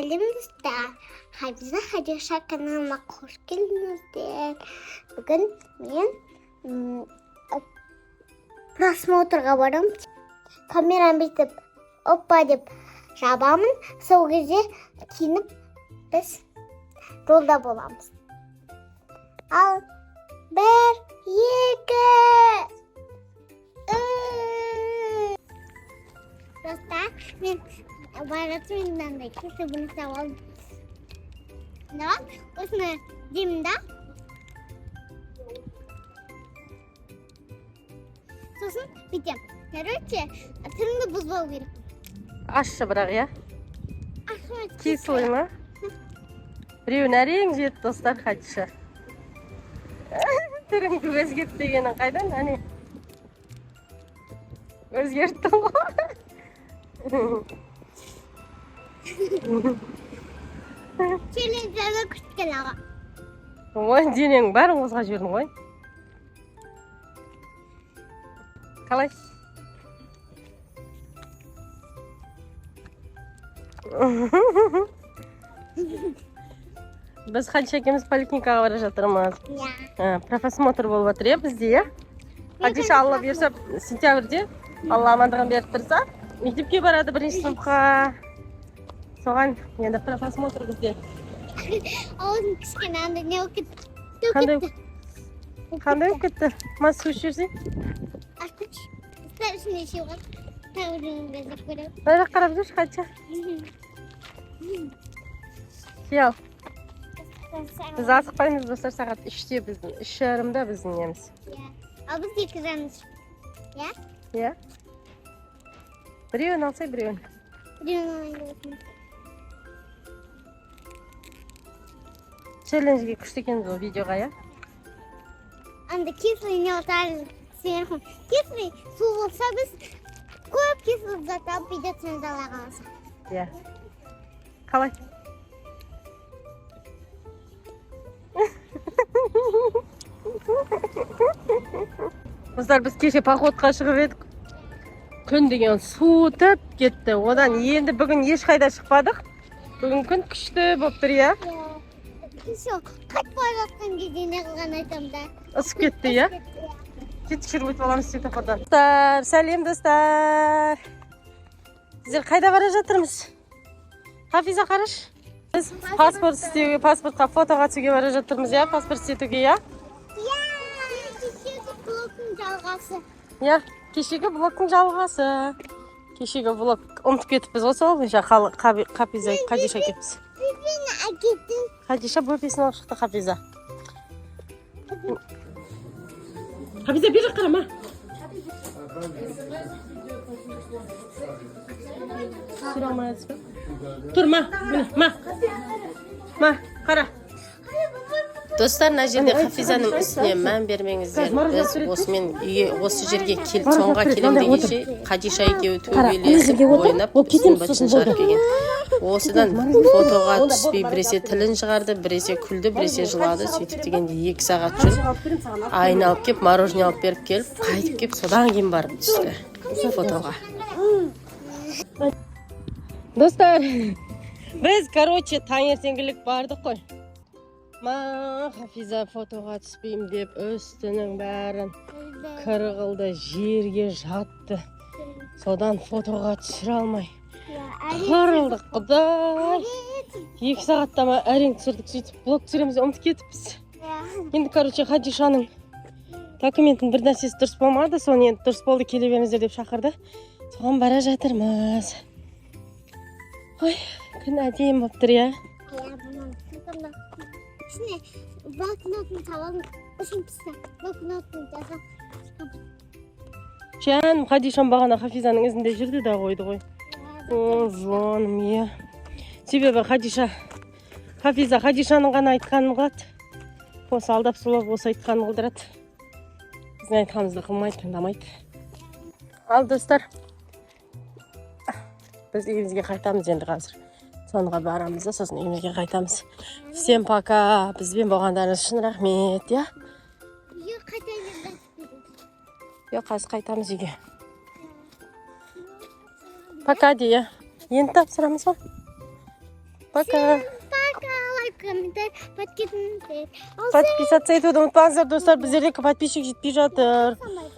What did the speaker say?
Сәлем, достар! Хафиза Хадиша каналына қош келдіңіздер. Бүгін мен просмотрға барамын. Камераны бүйтіп опа деп жабамын. Сол кезде киініп біз жолда боламыз. Ал бір, екі, үш. Достар, мен баратын, мен мынандай кесе бұны алдым. Да, осыны жеймін да. Сосын бүйтемін. Короче, тіліңді бұзбау керек. Ащы бірақ, иә? Ащы. Кислый ма? Біреуін әрең жеді, достар, Хадиша. Түріңді өзгерт дегенің қайдан? Әне. Өзгерттің ғой. Челленджерді күткен аға. Ой, денеңнің бәрін қозғап жібердің ғой. Қалай? Біз Хадиша екеуміз поликлиникаға бара жатырмыз. Иә. Профосмотр болып жатыр, иә, бізде, иә. Хадиша, Алла бұйырса, сентябрьде, Алла амандығын беріп тұрса, мектепке барады бірінші сыныпқа. Соған енді профосмотр бізде. Аузым кішкене андай не болып кетті. Қандай? Кетті. Қандай болып кетті? Ма, су ішіп жіберсең. Ашқыш. Достар, ішінде шеу бар. Тағы біреуін іздеп көремін. Мына жаққа қарап жүрші, Хадиша. Жей. Біз асықпаймыз, достар, сағат 3-те біздің, 3:30-да біздің неміз. Иә. Ал біз екі жарым. Иә? Иә. Біреуін алсай, біреуін. Біреуін алайын деп отырмын. Челленджге күшті екенбіз ғой видеоға, иә? Анда кислый не отырады сверху. Кислый су болса, біз көп кислый зат алып үйде түсеміз, Алла қаласа. Иә. Қалай? Достар, біз кеше походқа шығып едік. Күн деген суытып кетті. Одан енді бүгін ешқайда шықпадық. Бүгін күн күшті болып тұр, иә? Иә. Еще қайтып бара жатқан кезде не қылғанын айтамын да. Ысып кетті, иә? Кеттік, жүріп өтіп аламыз светофордан. Достар, сәлем, достар. Біздер қайда бара жатырмыз? Хафиза, қарашы. Біз паспорт істеуге, паспортқа фотоға түсуге бара жатырмыз, иә? Паспорт істетуге, иә? Иә. Кешегі блогтың жалғасы. Иә, кешегі блогтың жалғасы. Кешегі блог ұмытып кетіппіз ғой сол. Бойынша Хафиза, Хадиша кетіппіз. Бөпені әкеттің. Хадиша бөпесін алып шықты, Хафиза. Хафиза, бері қарама. Түсіре алмай жатсыз ба? Тұр, ма, міне, ма. Ма, қара. Достар, мына жерде Хафизаның үстіне мән бермеңіздер. Біз осымен үйге, осы жерге кел, соңға келем дегенше, Хадиша екеуі төбелесіп ойнап, үстін бытшын шығарып келген. Осыдан фотоға түспей, біресе тілін шығарды, біресе күлді, біресе жылады. Сөйтіп дегенде 2 сағат жүріп, айналып келіп, мороженое алып беріп келіп, қайтып келіп, содан кейін барып түсті фотоға. Достар, біз, короче, таңертеңгілік бардық қой. Ма, Хафиза фотоға түспеймін деп үстінің бәрін кір қылды, жерге жатты. Содан фотоға түсіре алмай қырылдық, құдай. 2 сағатта ма әрең түсірдік, сөйтіп блог түсіреміз деп ұмытып кетіппіз. Енді, короче, Хадишаның документінің бір нәрсесі дұрыс болмады, соны енді дұрыс болды, келе беріңіздер деп шақырды. Соған бара жатырмыз. Ой, күн әдемі болып тұр, иә? Иә, бұның сылтымда. Ішіне блокнотын табамын. Үшіншісі блокнотын жазып. Жаным, Хадишам бағана Хафизаның ізінде жүрді да қойды ғой. О, жаным, иә. Себебі Хадиша, Хафиза Хадишаның ғана айтқанын қылады. Осы алдап сулап осы айтқанын қылдырады. Біздің айтқанымызды қылмайды, тыңдамайды. Ал, достар, біз үйімізге қайтамыз енді қазір. Сонға барамыз да, сосын үйімізге қайтамыз. Всем пока. Бізбен болғандарыңыз үшін рахмет, иә? Үйге қайта келдік. Иә, қазір қайтамыз үйге. Пока де, иә. Енді тапсырамыз ғой. Пока. Пока, лайк, комментарий, подписывайтесь. Подписаться етуді ұмытпаңыздар, достар. Біздерде подписчик жетпей жатыр. Самое.